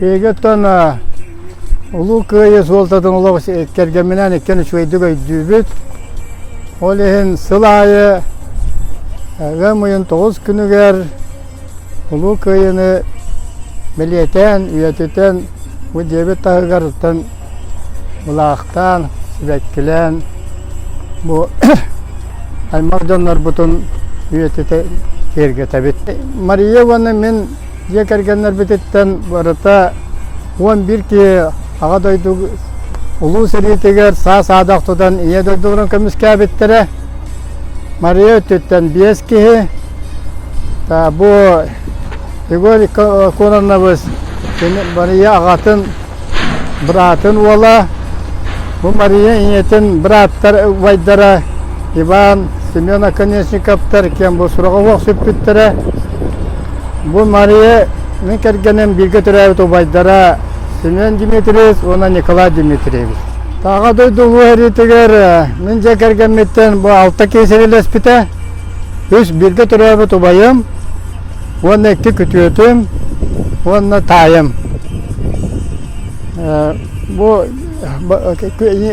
Эйигиттэн Улуу Кыайыы суолтатын олох кэргэмминээн иккиэн үчүгэйдик өйдүүбүт. Ол иһин сыл аайы ыам ыйын 9 күнүгэр Улуу Кыайыыны бэлиэтээн, үйэтитэн бу дьиэбит таһыгар былаахтаан, сибэккилээн бу аймах дьоннорбутун үйэтитэ киэргэтэбит. Мария уонна мин дьиэ кэргэннэрбититтэн барыта 11 киһи Аҕа дойду Улуу сэриитигэр саа-саадах тутан Ийэ дойдуларын көмүскээбиттэрэ. Мария өттүттэн биэс киһи, бу Егор Кононович Мария аҕатын быраатын уола, бу Мария ийэтин бырааттар убайдара Иван, Семен Оконешниковтар киэн бу сураҕа суох сүппүттэрэ. Бу Мария мин кэргэним бииргэ төрөөбүт убайдара Семен Дмитриевич уонна Николай Дмитриевич. Аҕа дойду Улуу сэриитигэр мин дьиэ кэргэммиттэн бу алта киһи сэриилэспитэ. Үс бииргэ төрөөбүт убайым уонна икки күтүөтүм уонна таайым. Бу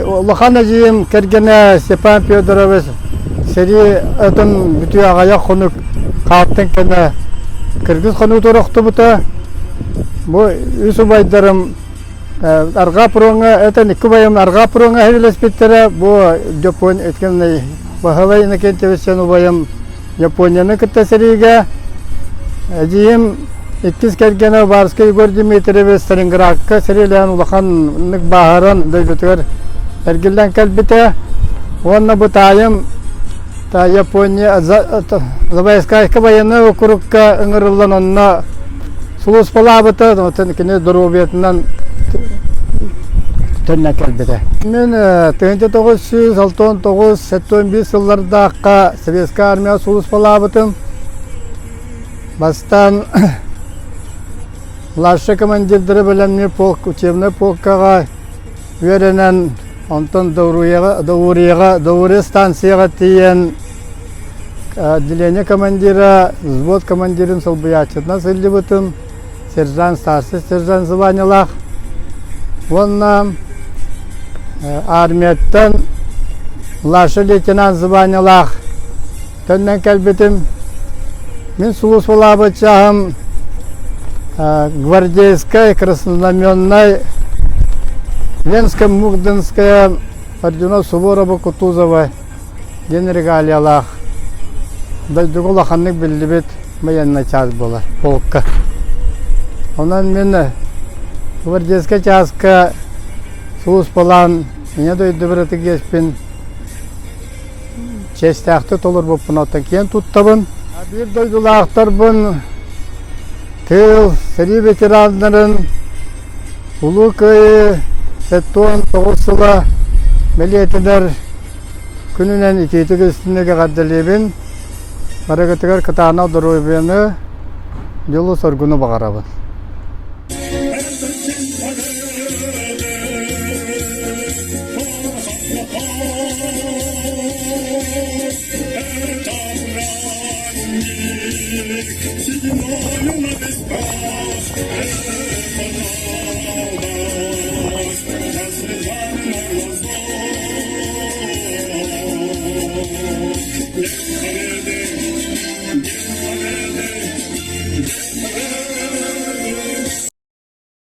улахан эдьиийим кэргэнэ Степан Федорович сэрии атын бүтүө аҕыйах хонук хаалтын кэннэ кыргыз хонуутугар охтубута. Бу үс убайдарым арҕаа пуруоҥҥа этэн икки убайым арҕаа пуруоҥҥа сэриилэспиттэрэ. Бу Дьоппуон Баһылай Иннокентьевич диэн убайым Японияны кытта сэриигэ эдьиийим иккис кэргэнэ Барскай Егор Дмитриевич Сталинградка сэриилээн улаханнык бааһыран дойдутугар эргиллэн кэлбитэ. Уонна бу таайым Япония Забайскайка военнай округка ыҥырыллан онно сулууспалаабыта, оттон кини доруобуйатынан төннөн кэлбитэ. Мин 1969-71 сыллардаахха Советскай армия сулууспалаабытым. Бастаан младший командирдары бэлэмниир полк учебнай полкаҕа үөрэнэн, онтон Даурияҕа, Даурияҕа, Даурия станцияҕа тиийэн отделение командира, взвод командирын солбуйааччытынан сылдьыбытым, сержант, старший сержант званиелаах. Уонна армияттан младший лейтенант званиелаах төннөн кэлбитим. Мин сулууспалаабыт чааһым гвардейскай, краснознаменнай, Ленско-Мугденская, ордена Суворова-Кутузова диэн регалиялаах дойдуга улаханнык биллибит военнай чаас буолар полка. Онон мин гвардейскай чааска сулууспалаан Ийэ дойдубар ытык иэспин чиэстээхтик толорбуппун оттон киэн туттабын. Биир дойдулаахтарбын тыыл, сэрии ветераннарын Улуу Кыайыы 79 сыла бэлиэтэнэр күнүнэн итиитик истиҥник эҕэрдэлиибин. Барыгытыгар кытаанах доруобуйаны, дьолу-соргуну баҕарабын. Седьмой на глазах.